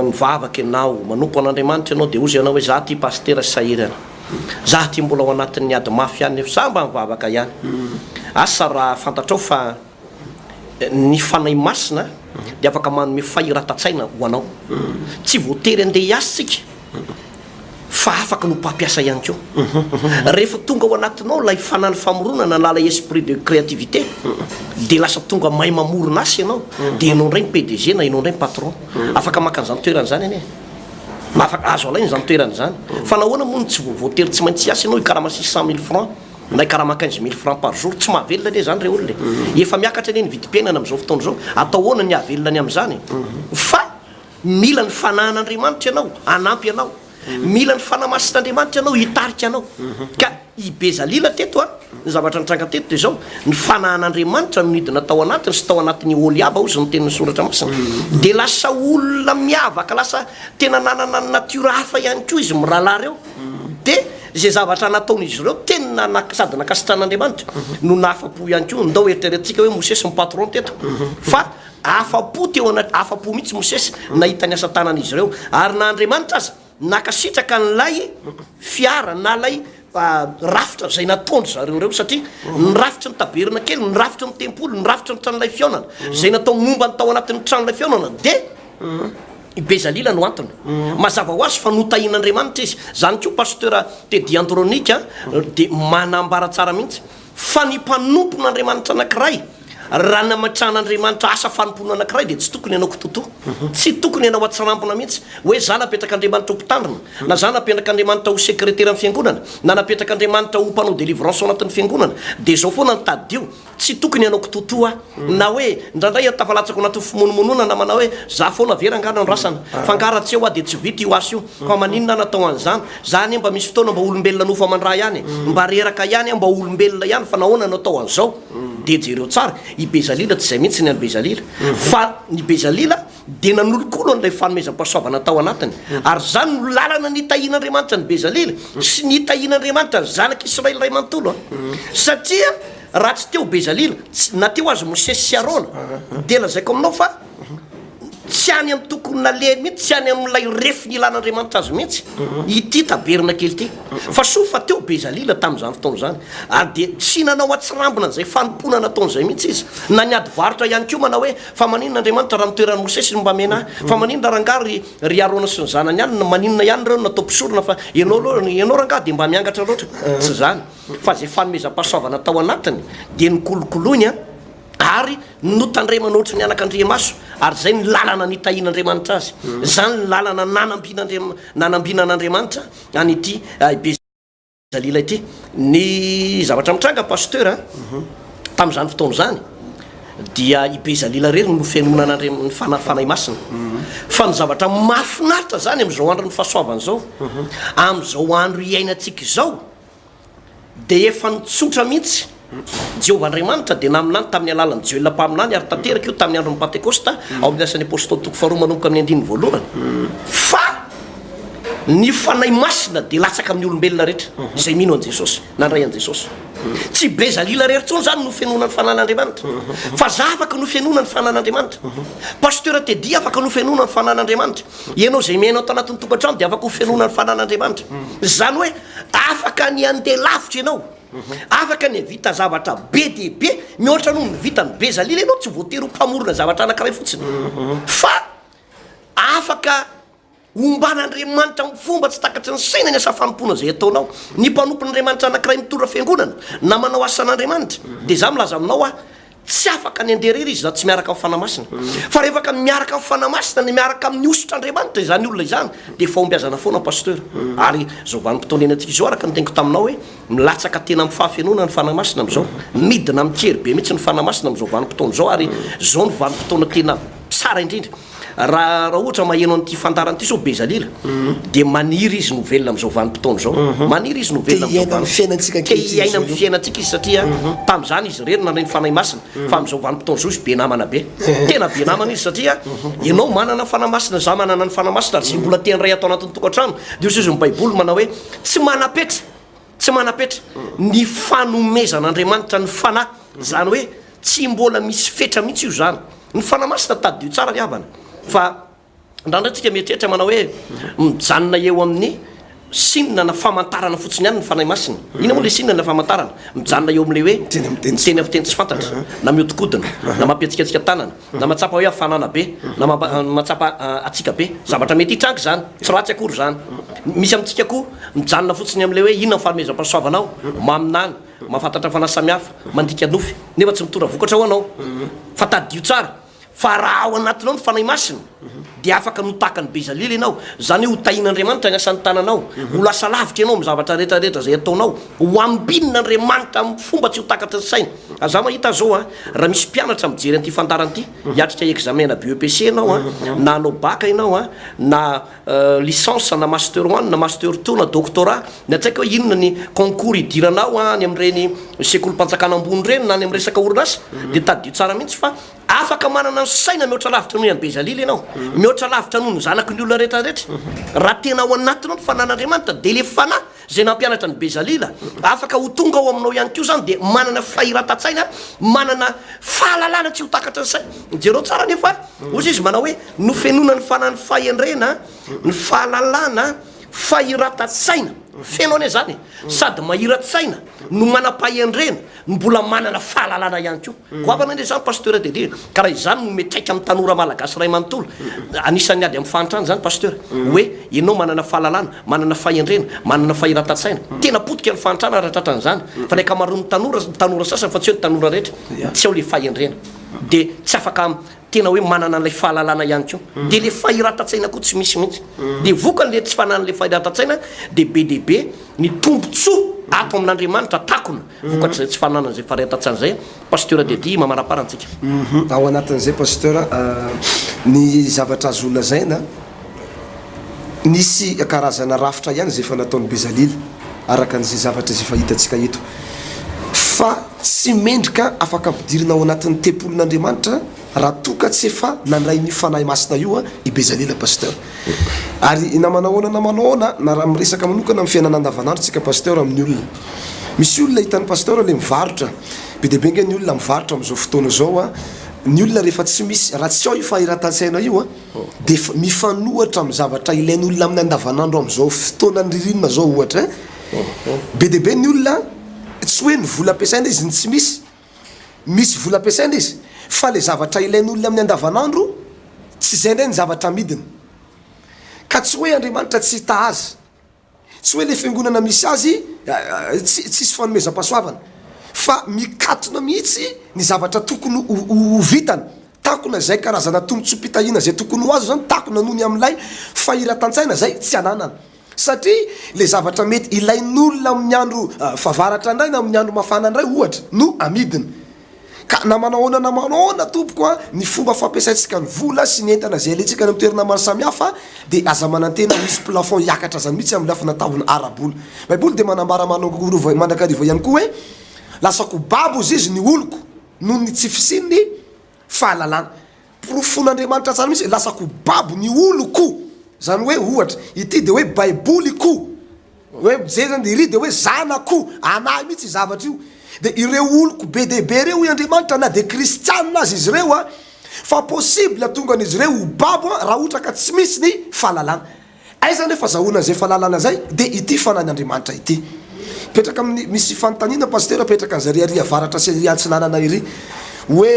mivavaka ianao, manompo an'Andriamanitra ianao dia hozy ianao hoe za ity pasitera sahirana, za ity mbola ao anatin'ny ady mafy ihany nefa za mba mivavaka ihany. Asa raha fantatrao fa ny Fanahy Masina dia afaka manome fahiratan-tsaina ho anao. Tsy voatery andeha hiasa isika fa afaka ny ho mpampiasa ihany koa. Rehefa tonga ao anatinao ilay fanahy famoronana na ilay esprit de créativité dia lasa tonga mahay mamorona asa ianao, dia ianao indray ny PDG na ianao indray ny patron. Afaka maka an'izany toerana izany anie. Afaka, azo alaina izany toerana izany. Fa nahoana moa no tsy voatery tsy maintsy hiasa ianao hikarama 600 mille francs? Ilay karama 15 mille francs par jour, tsy mahavelona anie izany re olona e! Efa miakatra anie ny vidim-piainana amin'izao fotoana izao, atao ahoana ny hahavelona ny amin'izany e? Fa mila ny fanahin'Andriamanitra ianao hanampy anao, mila ny Fanahy Masin'Andriamanitra ianao hitarika anao. Ka i Bezalila teto an, ny zavatra nitranga teto dia izao, ny fanahin'Andriamanitra no nidina tao anatiny sy tao anatin'i Oholiaba hozy ny tenin'ny Soratra Masina, dia lasa olona miavaka, lasa tena nanana ny natiora hafa ihany koa izy mirahalahy ireo, dia Izay zavatra nataon'izy ireo tena sady nankasitran'Andriamanitra no nahafa-po ihany koa. Ndao eritreretintsika hoe Mosesy ny patron teto. Fa afa-po teo ana, afa-po mihitsy Mosesy nahita ny asa tanan'izy ireo. Ary na Andriamanitra aza nankasitraka an'ilay fiara na ilay rafitra izay nataon-dry zareo ireo satria ny rafitry ny tabernakely, ny rafitry ny tempoly, ny rafitry ny tranolay fihaonana izay natao momba ny tao anatin'ny tranolay fihaonana dia I Bezalila no antony. Mazava ho azy fa notahian'Andriamanitra izy. Izany koa Pasteur Teddy Andronic dia manambara tsara mihitsy fa ny mpanompon'Andriamanitra anankiray raha nametrahan'Andriamanitra asa fanompoana anankiray dia tsy tokony hanao kitotoa. Tsy tokony hanao atsirambina mihitsy hoe za napetrak'Andriamanitra ho mpitandrina na za napetrak'Andriamanitra ho sekreteran'ny fiangonana na napetrak'Andriamanitra ho mpanao délivrance ao anatin'ny fiangonana dia izao foana ny tadidio. Tsy tokony hanao kitotoa aho. Na hoe, indraindray aho tafalatsaka ao anatin'ny fimonomononana na manao hoe, za foana ve rangahy no andrasana? Fa angaha raha tsy eo aho dia tsy vita io asa io? Fa maninona aho natao an'izany? Za anie mba misy fotoana mba olombelona nofo aman-dra ihany e! Mba reraka ihany aho mba olombelona ihany fa nahoana no atao an'izao? Dia jereo tsara, i Bezalila tsy izay mihitsy ny an'i Bezalila. Fa i Bezalila dia nanolokolo an'ilay fanomezam-pahasoavana tao anatiny. Ary izany no lalana nitahian'Andriamanitra an'i Bezalila sy nitahian'Andriamanitra ny zanak'Israely iray manontolo. Satria raha tsy teo Bezalila, na teo aza Mosesy sy Arona, dia lazaiko aminao fa. Tsy any amin'ny tokony nalehany mihitsy, tsy any amin'ilay refy nilan'Andriamanitra azy mihitsy ity tabernakely ity. Fa soa fa teo Bezalila tamin'izany fotoana izany, ary dia tsy nanao atsirambina an'izay fanompoana nataony izay mihitsy izy, na niady varotra ihany koa manao hoe, Fa maninona Andriamanitra raha ny toeran'i Mosesy no mba mena ahy? Fa maninona rangahy ry ry Arona sy ny zanany ihany no maninona ihany ireo no natao mpisorona fa ianao loatra, ianao rangahy dia mba miangatra loatra? Tsy izany, fa izay fanomezam-pahasoavana tao anatiny dia nokolokoloiny an! Ary notandremana ohatry ny anak'andriamaso, ary izay ny lalana nitahian'Andriamanitra azy. Izany ny lalana nanambinan'Andriamanitra an'ity Bezalila ity. Ny zavatra mitranga Pasteur a, tamin'izany fotoana izany, dia i Bezalila irery no nofenoina an'Andriam-, ny Fanahy, Fanahy Masina. Fa ny zavatra mahafinaritra izany amin'izao andron'ny fahasoavana izao, amin'izao andro iainantsika izao, dia efa nitsotra mihitsy. Jehovah Andriamanitra dia naminany tamin'ny alalan'i Joela mpaminany ary tanteraka io tamin'ny andron'ny Pantekosta ao amin'ny Asan'ny Apostoly toko faharoa manomboka amin'ny andininy voalohany fa ny Fanahy Masina dia latsaka amin'ny olombelona rehetra izay mino an'i Jesosy, nandray an'i Jesosy. Tsy Bezalila irery intsony izany no fenoina ny Fanahin'Andriamanitra fa za afaka nofenoina ny Fanahin'Andriamanitra. Pasteur Teddy afaka nofenoina ny Fanahin'Andriamanitra. Ianao izay miaina ato anatin'ny tokantrano dia afaka hofenoina ny Fanahin'Andriamanitra. Izany hoe afaka ny handeha lavitra ianao, afaka ny hahavita zavatra be dia be mihoatra noho ny vitan'i Bezalila ianao, tsy voatery ho mpamorona zavatra anankiray fotsiny fa afaka homban'Andriamanitra amin'ny fomba tsy takatry ny saina ny asa fanompoana izay ataonao. Ny mpanompon'Andriamanitra anankiray mitondra fiangonana na manao asan'Andriamanitra dia izaho milaza aminao aho, Tsy afaka ny handeha irery izy raha tsy miaraka amin'ny Fanahy Masina. Fa rehefa ka miaraka amin'ny Fanahy Masina, ny miaraka amin'ny hosotr'Andriamanitra izany olona izany, dia fahombiazana foana Pasteur. Ary izao vanim-potoana iainantsika izao, araka ny teniko taminao hoe, milatsaka tena amin'ny fahafenoana ny Fanahy Masina amin'izao. Midina amin-kery be mihitsy ny Fanahy Masina amin'izao vanim-potoana izao, ary izao no vanim-potoana tena tsara indrindra. Raha raha ohatra maheno an'ity fandaharana ity zao Bezalila dia maniry izy no velona amin'izao vanim-potoana izao. Maniry izy no velona amin'izao Te hiaina amin'ny fiainantsika Te ankehitriny hiaina izao amin'ny fiainantsika izy satria tamin'izany izy irery nandray ny Fanahy Masina fa amin'izao vanim-potoana izao izy be namana be. Tena be namana izy satria ianao manana ny Fanahy Masina, izaho manana ny Fanahy Masina ary izay mbola te handray ato anatin'ny tokantrano dia hoy izy ny Baiboly manao hoe tsy manam-petra tsy manam-petra ny fanomezan'Andriamanitra ny Fanahy, izany hoe Tsy mbola misy fetra mihitsy io zany. Ny Fanahy Masina tadidio tsara ry havana fa indraindray tsika mieritreritra manao hoe mijanona eo amin'ny signe na famantarana fotsiny ihany ny Fanahy Masina. Inona moa ilay signe na famantarana? Mijanona eo amin'ilay hoe Miteny amin'ny teny tsy miteny amin'ny teny tsy fantatra, na mihodinkodina, na mampihetsiketsika tanana, na mahatsapa hoe hafanana be, na mahatsapa hatsiaka be. Zavatra mety hitranga izany, tsy ratsy akory izany. Misy amintsika koa mijanona fotsiny amin'ilay hoe inona ny fanomezam-pahasoavanao? Maminany. Mahafantatra fanahy samihafa, mandika nofy, nefa tsy mitondra vokatra ho anao. Fa tadidio tsara fa raha ao anatinao ny Fanahy Masina, dia afaka ny ho tahaka an'i Bezalila ianao, izany hoe ho tahian'Andriamanitra ny asan'ny tananao, ho lasa lavitra ianao amin'ny zavatra rehetra rehetra izay ataonao, ho ambinin'Andriamanitra amin'ny fomba tsy ho takatry ny saina. Ary za mahita zao an, raha misy mpianatra mijery an'ity fandaharana ity, hiatrika examen na BEPC ianao an, na hanao bac ianao an, na licence na master one na master two na doctorat na tsy haiko hoe inona ny concours hidiranao any amin'ireny sekolim-panjakana ambony ireny na any amin'ny resaka orinasa dia tadidio tsara mihitsy fa afaka manana ny saina mihoatra lavitra noho i an'i Bezalila ianao, mihoatra lavitra noho ny zanaky ny olona rehetra rehetra raha tena ao anatinao ny fanan'Andriamanitra dia le fanahy izay nampianatra an'i Bezalila afaka ho tonga ao aminao ihany koa izany dia manana fahiratan-tsaina manana fahalalana tsy ho takatry ny saina jereo tsara anefa hozy izy manao hoe Nofenoina ny fanahy ny fahendrena, ny fahalalana, fahiratan-tsaina. Feno anie izany e! Sady mahira-tsaina no manam-pahendrena no mbola manana fahalalana ihany koa. Goavana anie izany Pasteur Dédé, ka raha izany no miantraika amin'ny tanora malagasy iray manontolo, anisan'ny ady amin'ny fahantrana izany Pasteur, hoe ianao manana fahalalana, manana fahendrena, manana fahiratan-tsaina. Tena potika ny fahantrana raha tratran'izany, fa ny ankamaroan'ny tanora, ny tanora sasany fa tsy hoe ny tanora rehetra, tsy ao ilay fahendrena. Dia tsy afaka tena hoe manana an'ilay fahalalana ihany koa. Dia ilay fahiratan-tsaina koa tsy misy mihitsy. Dia vokany ilay tsy fananana ilay fahiratan-tsaina dia be dia be ny tombontsoa ato amin'Andriamanitra takona vokatr'izay tsy fananana izay fahiratan-tsaina izay. Pasteur Deddy mamarapara antsika. Ao anatin'izay Pasteur, ny zavatra azo lazaina, nisy karazana rafitra ihany izay efa nataon'i Bezalila araka an'izay zavatra izay efa hitantsika eto. Fa tsy mendrika afaka ampidirina ao anatin'ny tempolin'Andriamanitra raha toa ka tsy efa nandray an'io Fanahy Masina io i Bezalila Pasteur. Ary na manao ahoana na manao ahoana, na raha miresaka manokana amin'ny fiainana andavanandro tsika Pasteur amin'ny olona. Misy olona hitan'i Pasteur ilay mivarotra, be dia be ange ny olona mivarotra amin'izao fotoana izao an. Ny olona rehefa tsy misy, raha tsy ao io fahiratan-tsaina io an, dia mifanohatra amin'ny zavatra ilain'olona amin'ny andavanandro amin'izao fotoanan'ny ririnina izao ohatra an, be dia be ny olona tsy hoe ny vola ampiasaina izy no tsy misy, misy vola ampiasaina izy fa ilay zavatra ilain'olona amin'ny andavanandro tsy izay indray ny zavatra amidiny. Ka tsy hoe Andriamanitra tsy hitaha azy. Tsy hoe le fiangonana misy azy tsy tsisy fanomezam-pahasoavana fa mikatona mihitsy ny zavatra tokony ho vitany, takona izay karazana tombotsoam-pitahiana izay tokony ho azo zany takona noho ny amin'ilay fahiratan-tsaina izay tsy ananana satria le zavatra mety ilain'olona amin'ny andro fahavaratra indray na amin'ny andro mafana indray ohatra no amidiny. Ka na manao ahoana na manao ahoana tompoko a, ny fomba fampiasaintsika ny vola sy ny entana izay alaintsika any amin'ny toerana maro samihafa dia aza manantena ho hisy plafond hiakatra zany mihitsy amin'ny lafina tahona ara-bola. Baiboly dia manambara mandrakariva ihany koa hoe lasako babo hozy izy ny oloko noho ny tsy fisian'ny fahalalana. Porofon'Andriamanitra tsara mihitsy hoe lasako babo ny oloko. Zany hoe ohatra, ity dia hoe baiboliko. Hoe mijery zany dia iry dia hoe zanako, anahy mihitsy io zavatra io. Dia ireo oloko be dia be ireo hoy Andriamanitra na dia kristianina aza izy ireo a, fa possible tonga an'izy ireo ho babo a raha ohatra ka tsy misy ny fahalalana. Aiza anefa azahoana an'izay fahalalana izay? Dia ity fanahin'Andriamanitra ity. Mipetraka amin'ny, misy fanontaniana Pasitera apetraka an'izay ary avaratra sy ary antsinanana iry hoe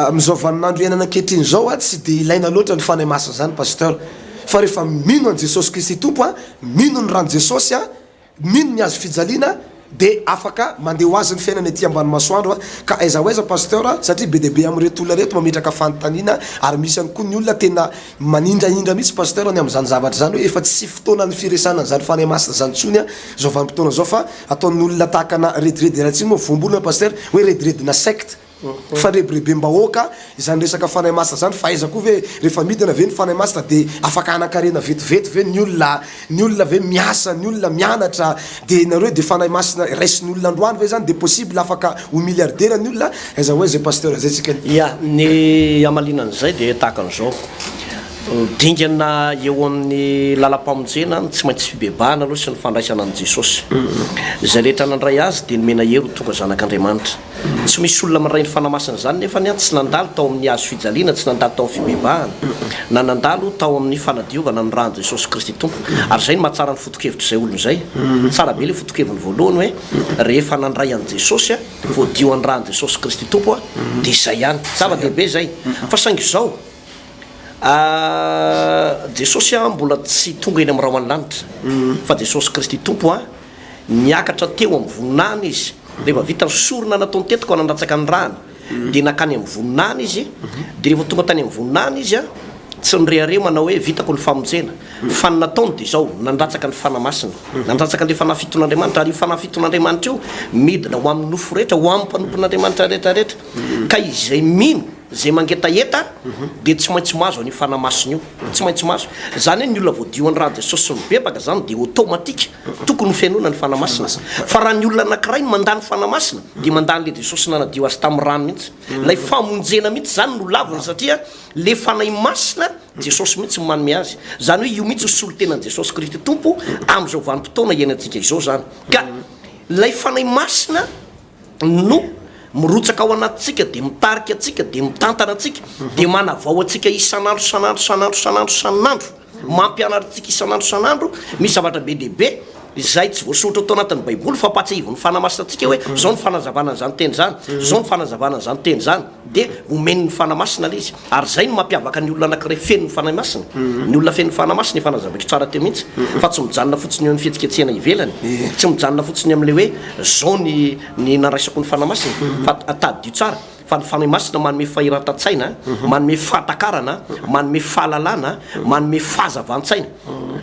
amin'izao vaninandro iainana ankehitriny izao a tsy dia ilaina loatra ny Fanahy Masina izany Pasteur. Fa rehefa mino an'i Jesosy Kristy Tompo a, mino ny ran'i Jesosy a, mino ny hazo fijaliana dia afaka mandeha ho azy ny fiainana ety ambany masoandro a. Ka aiza ho aiza Pasteur a, satria be dia be amin'ireto olona ireto mametraka fanontaniana ary misy ihany koa ny olona tena manindrahindra mihitsy Pasteur ny amin'izany zavatra izany hoe efa tsy fotoanan'ny firesahana an'izany Fanahy Masina izany intsony a, izao vanim-potoana izao fa ataon'ny olona tahaka ana rediredy, ialatsiny moa voambolana Pasteur, hoe rediredina secte. Fandrebirebem-bahoaka izany resaka Fanahy Masina izany, fa aiza koa ve rehefa midina ve ny Fanahy Masina dia afaka hanan-karena vetivety ve ny olona, ny olona ve miasa, ny olona mianatra, dia nareo dia Fanahy Masina raisin'ny olona androany ve zany dia possible afaka ho milliardaire ny olona, aiza ho aiza Pasteur zay tsika. Ya, ny hamaliana an'izay dia tahaka an'izao, dingana eo amin'ny lalam-pamonjena ny tsy maintsy fibebahana aloha sy ny fandraisana an'i Jesosy. Izay rehetra nandray Azy dia nomena hery ho tonga zanak'Andriamanitra. Tsy misy olona mandray ny Fanahy Masina izany nefa ny tsy nandalo tao amin'ny hazo fijaliana, tsy nandalo tao amin'ny fibebahana, na nandalo tao amin'ny fanadiovana ny ran'i Jesosy Kristy Tompo. Ary izay no mahatsara ny foto-kevitr'izay olona izay. Tsara be ilay foto-keviny voalohany hoe rehefa nandray an'i Jesosy, voadio an'ny ran'i Jesosy Kristy Tompo, dia izay ihany. Zava-dehibe izay. Fa saingy izao, Jesosy mbola tsy tonga eny amin'ny rahon'ny lanitra, fa Jesosy Kristy Tompo Niakatra teo amin'ny voninahiny izy. Rehefa vita ny sorona nataony teto ka nandatsaka ny rany, dia nankany amin'ny voninahiny izy. Dia rehefa tonga tany amin'ny voninahiny izy, tsy nirehareha manao hoe vitako ny famonjena, fa ny nataony dia izao, nandatsaka ny Fanahy Masina. Nandatsaka an'ilay Fanahy fiton'Andriamanitra, ary io Fanahy fiton'Andriamanitra io midina ho amin'ny nofo rehetra, ho amin'ny mpanompon'Andriamanitra rehetra rehetra. Ka izay mino, izay mangetaheta, dia tsy maintsy mahazo an'io Fanahy Masina io. Tsy maintsy mahazo. Izany hoe ny olona voadioan'ny ran'i Jesosy sy mibebaka izany dia automatique. Tokony ho fenoina ny Fanahy Masina. Fa raha ny olona anankiray no mandà ny Fanahy Masina, dia mandà an'ilay Jesosy nanadio azy tamin'ny rano mihitsy. Ilay famonjena mihitsy izany no laviny satria ilay Fanahy Masina, Jesosy mihitsy no manome azy. Izany hoe io mihitsy no solontenan'i Jesosy Kristy Tompo amin'izao vanim-potoana iainantsika izao izany. Ka ilay Fanahy Masina no mirotsaka ao anatintsika dia mitarika antsika, dia mitantana antsika, dia manavao antsika isan'andro isan'andro isan'andro isan'andro isan'andro. Mampianatra antsika isan'andro isan'andro, misy zavatra be dia be izay tsy voasoratra tao anatin'ny Baiboly fa ampahatsiahivin'ny Fanahy Masina antsika hoe izao ny fanazavana an'izany teny izany, izao ny fanazavana an'izany teny izany, dia omen'ny Fanahy Masina ilay izy. Ary izay no mampiavaka ny olona anankiray feno ny Fanahy Masina. Ny olona feno ny Fanahy Masina efa nazavaiko tsara teo mihitsy fa tsy mijanona fotsiny eo amin'ny fihetsiketsehana ivelany, tsy mijanona fotsiny amin'ilay hoe izao ny ny nandraisako ny Fanahy Masina fa tadidio tsara Fa ny Fanahy Masina manome fahiratan-tsaina, manome fahatakarana, manome fahalalana, manome fahazavan-tsaina.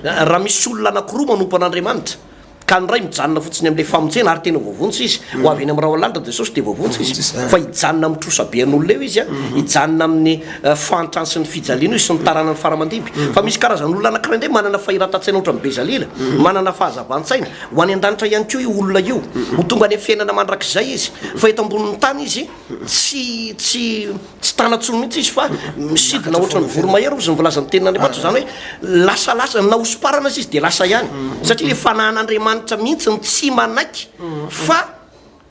Raha misy olona anankiroa manompo an'Andriamanitra, ka ny iray mijanona fotsiny amin'ilay famonjena ary tena voavonjy izy, ho avy eny amin'ny rahona lanitra Jesosy dia voavonjy izy, fa hijanona amin'ny trosa be an'olona eo izy, hijanona amin'ny fahantrany sy ny fijaliana eo izy sy ny taranany fara aman-dimby. Fa misy karazan'olona anankiray indray manana fahiratan-tsaina ohatran'i Bezalila, manana fahazavan-tsaina, Ho any an-danitra ihany koa io olona io. Ho tonga any amin'ny fiainana mandrakizay izy. Fa eto ambonin'ny tany izy, tsy, tsy, tsy tana intsony mihitsy izy fa misidina ohatran'ny voromahery hozy ny voalazan'ny tenin'Andriamanitra. Izany hoe lasalasa, na hosomparana aza izy dia lasa ihany. Satria ilay fanahin'Andriamanitra mihitsy no tsy manaiky fa.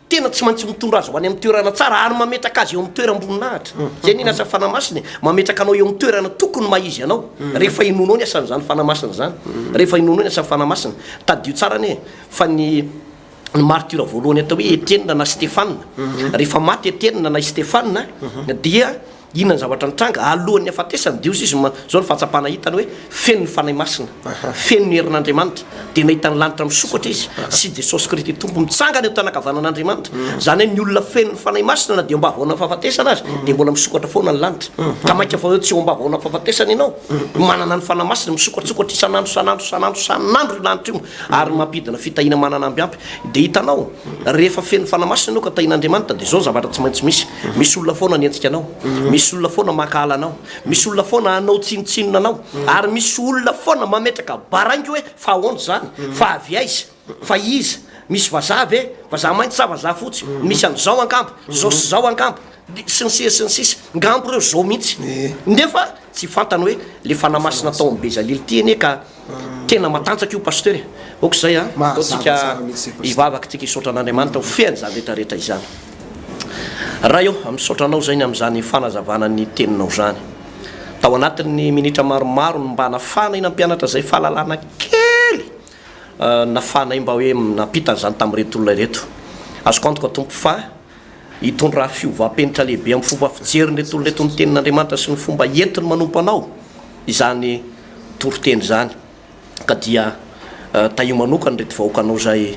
Tena tsy maintsy mitondra azy ho any amin'ny toerana tsara ary mametraka azy eo amin'ny toeram-boninahitra. Izay anie ny asan'ny Fanahy Masina e, mametraka anao eo amin'ny toerana tokony maha izy anao, rehefa inoanao ny asan'izany Fanahy Masina izany. Rehefa inoanao ny asan'ny Fanahy Masina. Tadidio tsara anie fa ny ny martyr voalohany atao hoe Etiena na Stefana, rehefa maty Etiena na i Stefana dia Inona ny zavatra nitranga? Alohan'ny hafatesany dia hozy izy, izao ny fahatsapana hitany hoe feno ny Fanahy Masina, feno ny herin'Andriamanitra, dia nahita ny lanitra misokatra izy sy Jesosy Kristy Tompo mitsangana eo tanankavanan'Andriamanitra. Izany hoe ny olona feno ny Fanahy Masina na dia eo am-bavahoanan'ny fahafatesana aza dia mbola misokatra foana ny lanitra. Ka mainka fa hoe tsy eo am-bavahoanan'ny fahafatesana ianao, manana ny Fanahy Masina, misokatsokatra isan'andro isan'andro isan'andro isan'andro io lanitra io ary mampidina fitahiana manana amby ampy. Dia hitanao, rehefa feno Fanahy Masina ianao ka tahian'Andriamanitra dia izao ny zavatra tsy maintsy misy. Misy olona foana hanenjika anao, misy olona foana mankahala anao, misy olona foana hanao tsinontsinona anao, ary misy olona foana mametraka baraingo hoe fa ahoana izany, fa avy aiza, fa iza, misy vazaha ve, vazaha mainty sa vazaha fotsy, misy an'izao angamba, izao sy izao angamba, sy ny sisa sy ny sisa, ngamba ireo izao mihitsy, nefa tsy fantany hoe le Fanahy Masina tao amin'i Bezalely ity anie ka Tena matanjaka io Pasteur e! Ok zay a! Ndao tsika hivavaka tsika hisaotra an'Andriamanitra ho fehiny izany rehetra rehetra izany. Ray ô, misaotra anao zay ny amin'izany fanazavana ny teninao izany. Tao anatin'ny minitra maromaro no mba nafahanay nampianatra izay fahalalana kely nafahanay mba hoe nampita an'izany tamin'ireto olona ireto. Azoko antoka Tompo fa hitondra fiovam-penitra lehibe amin'ny fomba fijerin'ireto olona ireto ny tenin'Andriamanitra sy ny fomba entiny manompo anao izany toriteny izany ka dia tahio manokana ireto vahoakanao izay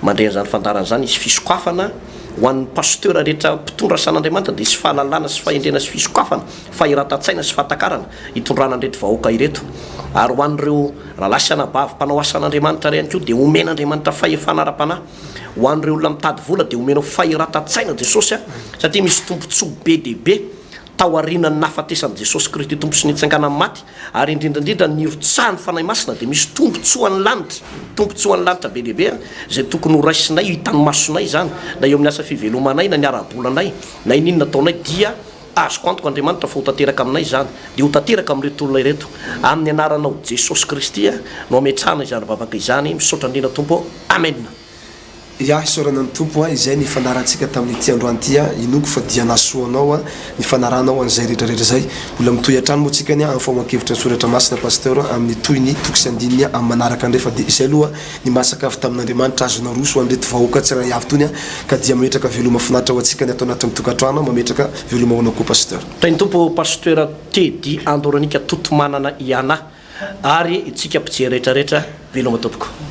mandre an'izany fandaharana izany hisy fisokafana ho an'ny pasteur rehetra mpitondra asan'Andriamanitra dia hisy fahalalana sy fahendrena sy fisokafana fahiratan-tsaina sy fahatakarana hitondrana an'ireto vahoaka ireto ary ho an'ireo rahalahy sy anabavy mpanao asan'Andriamanitra ihany koa dia omen'Andriamanitra fahefana ara-panahy ho an'ireo olona mitady vola dia omenao fahiratan-tsaina Jesosy a satria misy tombontsoa be dia be tao aorianan'ny nahafatesan'i Jesosy Kristy Tompo sy nitsanganany maty, ary indrindra indrindra nirotsahan'ny Fanahy Masina, dia misy tombontsoan'ny lanitra, tombontsoan'ny lanitra be dia be izay tokony ho raisinay, hitan'ny masonay izany, na eo amin'ny asa fivelomanay, na ny ara-bolanay, na ininona ataonay, dia azoko antoka Andriamanitra fa ho tanteraka aminay izany, dia ho tanteraka amin'ireto olona ireto, amin'ny anaranao Jesosy Kristy no ametrahana izany vavaka izany, misaotra indrindra Tompo ô, Amen. Ya, isaorana ny Tompo a, izay nifanarahantsika tamin'ity androany ity a, inoako fa dia nahasoa anao a, ny fanarahanao an'izay rehetra rehetra izay. Mbola mitohy hatrany moa tsika ny a, amin'ny famohan-kevitra ny Soratra Masina Pasteur a, amin'ny tohiny toko sy andininy a, amin'ny manaraka indray fa dia izay aloha ny masaka avy tamin'Andriamanitra azo naroso ho an'ireto vahoaka tsirairay avy itony a, ka dia mametraka veloma finaritra ho antsika ny ato anatin'ny tokantrano a, mametraka veloma ho anao koa Pasteur. Tahin'ny Tompo Pasteur Teddy Andronika Totomanana Iana ary itsika mpijery rehetra rehetra veloma tompoko.